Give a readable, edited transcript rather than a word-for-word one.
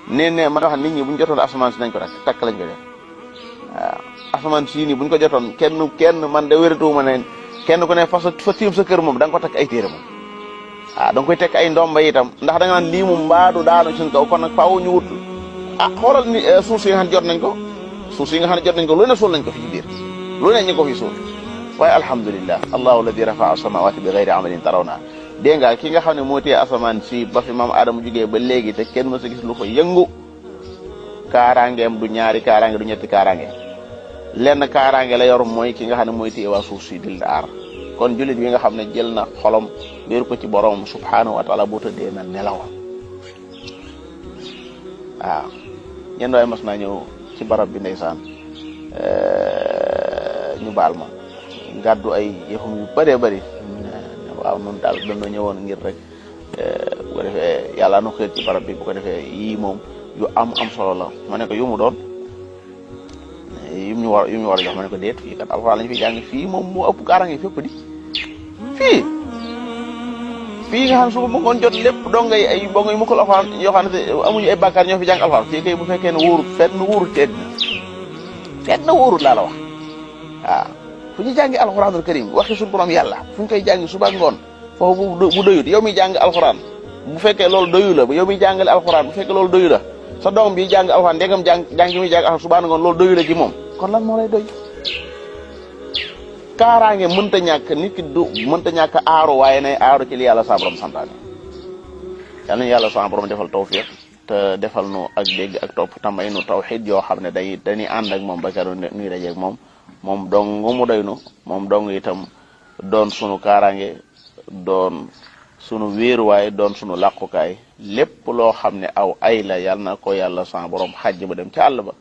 nee ne ma wax nit ñi bu ñu jotoon asamaan si nañ ko takk lañ ko def waaw asamaan si nii bu ñu ko jotoon kenn man de wératuwuma ne kenn ku ne fa tiim sa kër moom da nga ko takk ay téere moom waaw da nga koy tekk ay ndomba itam ndax da nga naan lii moom mbaadu daanu suñ kaw kon nag faaw ñu wut xoolal ni suuf si nga xam ne jot nañ ko suuf si nga xam ne jot nañ ko lu ne suul nañ ko fi ci biir lu ne ñu ko fi suul waaye alhamdulillah allahu alladi rafaa samawati bi gayri amalin tarawna dégg nga ki nga xam ne moo téye asamaan si ba fi maam Adama jugee ba léegi te kenn mës a gis lu ko yëngu kaaraangeem du ñaari kaaraange du ñetti kaaraange lenn kaaraange la yor mooy ki nga xam ne mooy téye waa suuf si di aar kon jullit bi nga xam ne jël na xolom wéeru ko ci borom subhanahu wa taala bu tëddee na nelaw waaw ñenn waaye mas naa ñëw ci barab bi ndeysaan ñu baal ma gàddu ay yëfam yu bëree bëri waaw noonu daal dañoo ñëwoon ngir rek bu ko defee yàlla nu xëy ci barab bi bu ko defee yii moom yu am solo la ma ne ko yu mu doon yu ñu war a jox ma ne ko déet fii kat alxuraan lañu fi jàng fii moom moo ëpp kaaraange fépp di fii nga xam suba ba ngoon jot lépp dong ay bongo yu mukkal alxuraan yoo xam ne amuñu ay bàkkaar ñoo fi jàng alxuraan fii kay bu fekkee ne wóorut fenn wóorut ci fenn wóorut laa la wax waaw fu ñu jàngi alxuraanul karim waxi suñu borom yàlla fu ñu koy jàngi suba ngoon foofu bu doyut yow mi jàng alxuraan bu fekkee loolu doyu la yow mi jàngale alxuraan bu fekkee loolu doyu la sa doom bi jàng alxuraan ndegam jàng gi muy jàng alxuraan suba ngoon loolu doyu la ci moom kon lan moo lay doy kaaraange mënta ñàkk nit ki du mënta ñàkk aaru waaye nay aaru ci li yàlla sa borom santaane yal nañu yàlla sa borom defal tawfiq te defal nu ak dégg ak topp tamay nu tawxid yoo xam ne dañuy ànd ak moom ba keroog nuy dajeeg moom dong mu doy nu moom dong itam doon sunu kaaraange doon sunu wéeruwaay doon sunu làqukaay lépp loo xam ne aw ay la yàlla na ko yàlla sa borom xajj ba dem ca àll ba